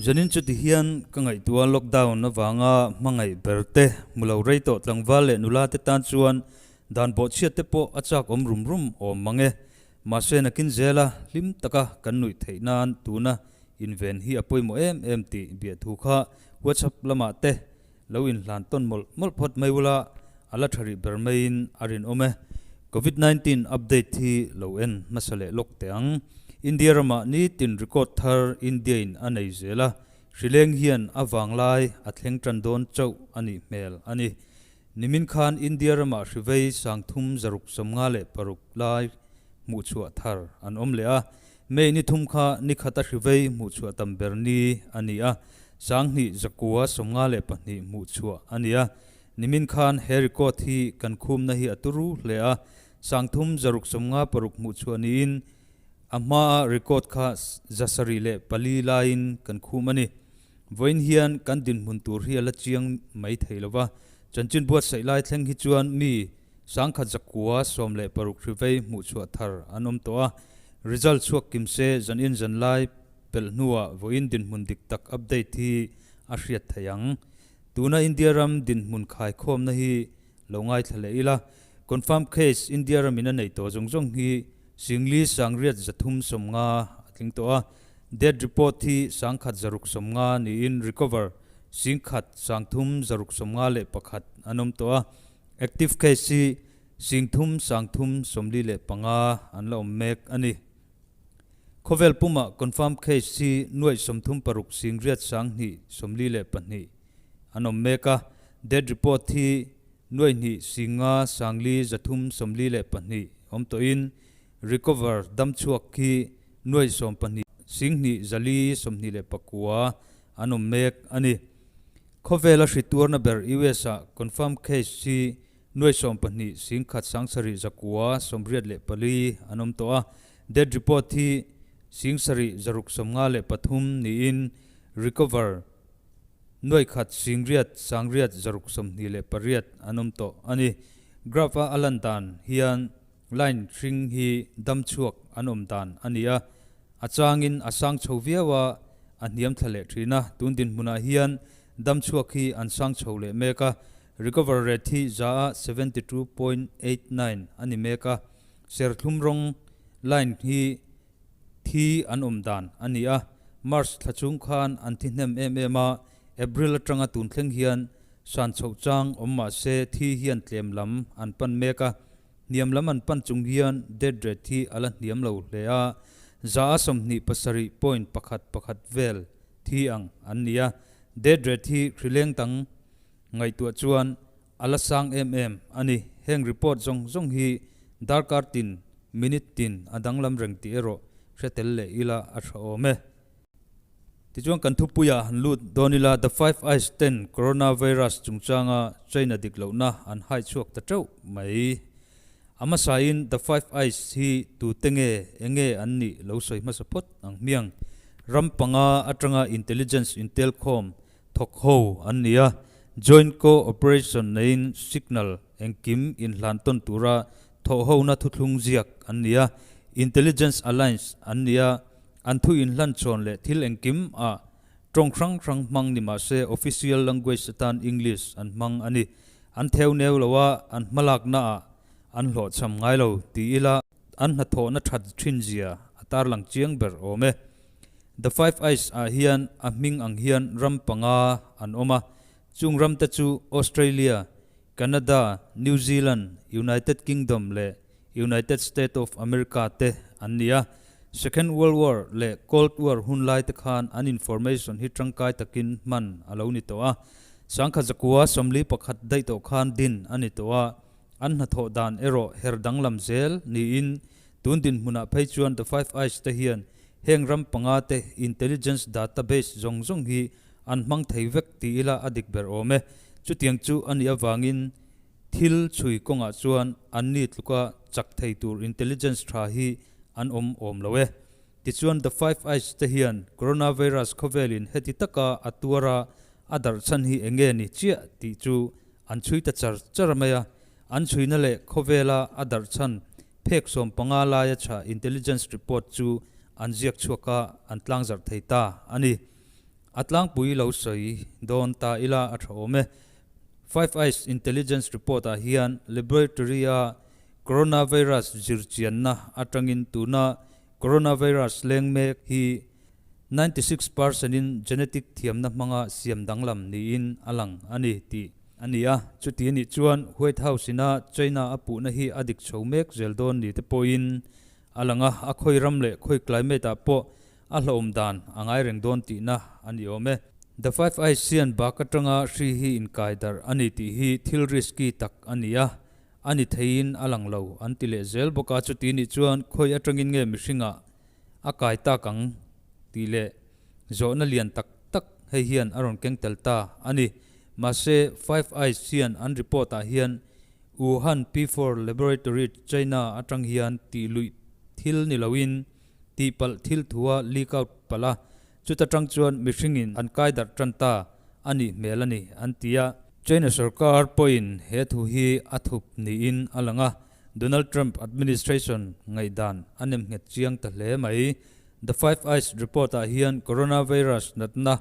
Zanin chu tihian ka ngaihtuah lockdown avanga hmangaih ber te hmu lo rei tawh tlangval leh nula te tan chuan dan bawhchhiat te pawh a chak awm rum rum awm mang e. Mahse nakin zela hlim taka kan nuih theih nan tuna inven hi a pawimawh em em tih biahthu kha WhatsApp lamah te lo inhlan tawn mawlh mawlh phawt mai ula a la tha rih ber maiin a rinawm e. Covid 19 update hi lo en hmasa leh lawk teh ang. India ramah nitin record thar India in a nei zel a, hrileng hian a vanglai a thleng tan dawn chauh a nih hmel a ni. Nimin khan India ramah hrivei 3656 lai hmuhchhuah thar an awm leh a, May ni thum kha ni khata hrivei hmuhchhuah tam ber ni a ni a, 2952 hmuhchhuah a ni a. Nimin khan he record hi kan khumna hi a turu hle a, 3656 hmuhchhuah niin a hmaa record kha 704 laiin kan khum a ni. Vawiin hian kan dinhmun tur hi a la chiang mai thei lo va, chanchin buatsaih lai thleng hi chuan mi 1116 hrivei hmuhchhuah thar an awm tawh a, result chhuak kim se zanin zanlai pelh hnuah vawiin dinhmun dik tak update hi a hriat theih ang. Tuna India ram dinhmun khaikhawmna hi lo ngaithla leh ila, confirm case India ramin a nei tawh zawng zawng hi Singli 8350 a tling tawh a, death report hi 1650 niin recover 1351 an awm tawh a, Active case hi 30 335 an la awm mek a ni. Khawvel pumah confirm case hi nuaih 36 singriat 2 42 an awm mek a, death report hi nuaih hnih singa sangli 342 awm tawhin recover damchhuak hi nuaih 12 singhnih zali 29 an awm mek a ni. Khawvela hri tuarna ber US ah confirm case hi nuai 12 singkhat sangsarih zakua 84 an awm tawh a, death report hi singsarih zaruk 53 niin recover nuai khat singriat sangriat zaruk 28 an awm tawh a ni. Graph a a lan dan hian line hring hi damchhuak an awm dan a ni a, A changin a sang chho viau a, a hniam thla leh thin a. Tun dinhmunah hian damchhuak hi an sang chho leh mek a, recover rate hi za a 72.89 a ni mek a. Serthlum rawng line hi thi an awm dan a ni a. March thla chhung khan an thi hnem em em a, April atanga tun thleng hian san chhoh chang awm mah se thi hian tlem lam an pan mek a. Hniam lam an pan chung hian death rate hi a la hniam lo hle a, za a 27.1 1 vel thi ang an ni a. Death rate hi hrileng dang ngaihtuah chuan a la sang em em a ni. Heng report zawng zawng hi darkar tin, minute tin a danglam reng tih erawh hre tel leh ila a tha awm e. Tichuan kan thupuiah han lut dawn ila The Five Eyes ten Coronavirus chungchanga China dik lohna an hai chhuak ta teuh mai. A hmasain The Five Eyes hi tute nge enge an nih lo sawi hmasa phawt ang hmiang. Ram panga atanga intelligence intelkhawm thawk ho an ni a, joint co-operation neiin signal engkim inhlan tawn tura thawh hona thuthlung ziak an ni a, intelligence alliance an ni a, An thu inhlan chhawn leh thil engkim ah tawng hrang hrang hmang ni mah se official language atan English an hmang a ni. An theu neu lo a, an hmalakna ah an hlawhchham ngai lo ti ila an hnathawhna that thin zia a tarlang chiang ber awm e. The Five Eyes ah hian a hming ang hian ram panga an awm a, chung ram te chu Australia, Canada, New Zealand, United Kingdom leh United State of America te an ni a. Second World War leh Cold War hun lai te khan an information hi tangkai takin hman a lo ni tawh a. 1941 daih tawh khan din a ni tawh a, an hnathawh dan erawh her danglam zel niin tun dinhmunah phei chuan The Five Eyes te hian heng ram panga te intelligence database zawng zawng hi an hmang thei vek ti ila a dik ber awm e. Chutiang chu a nih avangin thil chhui kawngah chuan anni tluka chak thei tur intelligence tha hi an awm awm lo e. Tichuan The Five Eyes te hian coronavirus khawvelin heti taka a tuara a darh chhan hi enge ni chiah tih chu an chhui ta char char mai a. An chhuina leh khawvela a darh chhan phek 15 laia tha intelligence report chu an ziak chhuak a, an tlangzarh thei ta a ni. A tlangpui lo sawi dawn ta ila a tha awm e. Five Eyes Intelligence Report ah hian laboratory a coronavirus zirchianna atangin tuna coronavirus leng mek hi 96% in genetic thiamna hmanga siam danglam niin a lang a ni tih a ni a. Chuti anih chuan White House ina China a puhna hi a dik chho mek zel dawn ni te pawhin a lang a, a khawi ram leh khawi climate ah pawh a hlauhawm dan a ngai reng dawn tihna a ni awm e. The Five Eyes hian bak atanga hri hi inkai darh a ni tih hi thil risky tak a ni a, a ni theiin a lang lo an ti leh zel bawk a, chuti nih chuan khawi atangin nge mihringah a kai tak ang tih leh zawhna lian tak tak hei hian a rawn keng tel ta a ni. Mahse, Five Eyes hian an report ah hian Wuhan P4 Laboratory China atang hian tih luih thil ni loin tihpalh thil thua leak out palh a, chuta tang chuan mihringin an kai darh tan ta a nih hmel a ni an ti a. China sorkar pawhin he thu hi a thup niin a lang a, Donald Trump administration ngaihdan a nem nghet chiang ta hle mai. The Five Eyes report ah hian coronavirus natna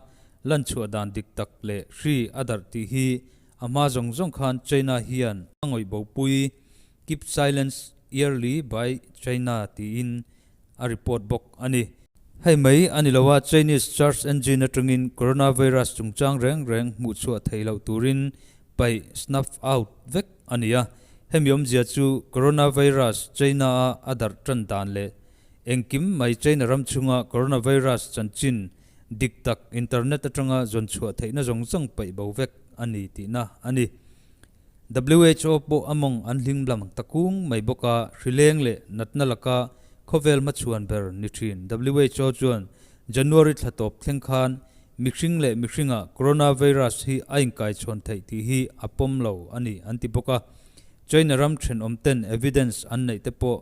lanchhuah dan dik tak leh hri a darh tih hi a hma zawng zawng khan China hian a ngawih bopui Keep Silence Yearly by China tiin a report bawk a ni. Hei mai a ni lo a, Chinese search engine atangin coronavirus chungchang reng reng hmuhchhuah theih loh turin paih, snuff out, vek a ni a. Hemi awmzia chu coronavirus China-a a darh tan dan leh engkim mai China ram chhunga coronavirus chanchin dik tak internet atanga zawnchhuah theihna zawng zawng paih bo vek a ni tihna a ni. WHO pawh a mawng an hlim lam ta kung mai bawk a, hrileng leh natna laka khawvel hmachhuan ber ni thin. WHO chuan January thla tawp thleng khan mihring leh mihringah coronavirus hi a inkaichhawn theih tih hi a pawm lo a ni an ti bawk a. China ram thenawm ten evidence an neih te pawh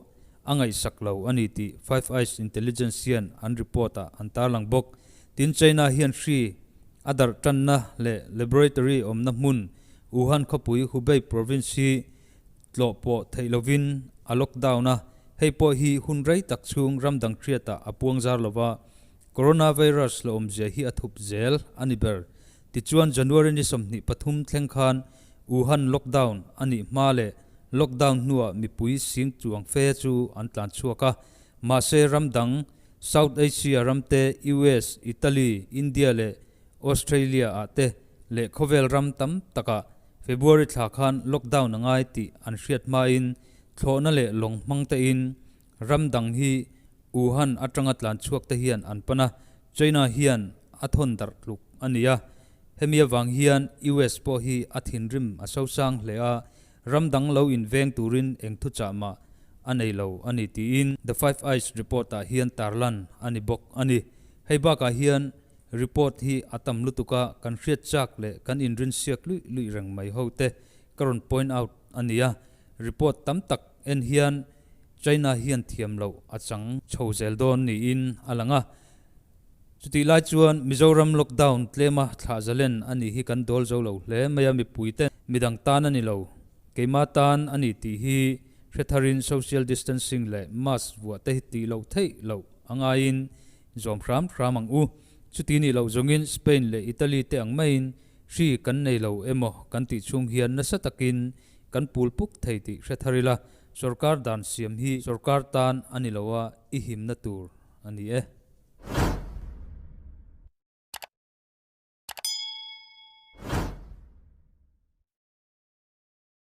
a ngaihsak lo a ni tih Five Eyes Intelligence hian an report ah an tarlang bawk. Tin China hian hri a darh tanna leh laboratory awmna hmun Wuhan khawpui Hubei province hi tlawh pawh theih lovin a lockdown a, hei pawh hi hun rei tak chhung ram dang hriatah a puang zar lova, coronavirus la awmzia hi a thup zel a ni ber. Tichuan January ni 23 thleng khan Wuhan lockdown a nih hma leh lockdown hnuah mipui sing chuang fe chu an tlan chhuak a, mahse ram dang South Asia ramte US, Italy, India leh Australia ah te leh khawvel ram tam takah February thla khan lockdown a ngai tih an hriat hmain thlawhna leh lawng hmang tein ram dang hi Wuhan atanga tlan chhuak te hian an pan a, China hian a thawn darh tluk a ni a. Hemi avang hian US pawh hi a thinrim a sosang hle a, ram dang lo inveng turin eng thuchah mah a nei lo a ni tiin The Five Eyes report ah hian tarlan a ni bawk a ni. Hei bakah hian Report hi a tam lutuk a, kan hriat chak leh kan inrin siak luih luih reng mai ho te ka rawn point out a ni a. Report tam tak en hian China hian thiam loh a chang chho zel dawn niin a lang a. Chutih lai chuan Mizoram lockdown tlema thlah zalen a nih hi kan dawl zo lo hle mai a, mipui te midang tan a ni lo, keima tan a ni tih hi hre tharin social distancing leh mask vuah te hi tih loh theih loh a ngaiin Zawm hram hram ang u. Chuti nih loh zawngin Spain leh Italy te ang maiin hri kan nei lo emaw kan tih chhung hian nasa takin kan pul puk thei tih hre thar ila, sorkar dan siam hi sorkar tan a ni lo a, i himna tur a ni e.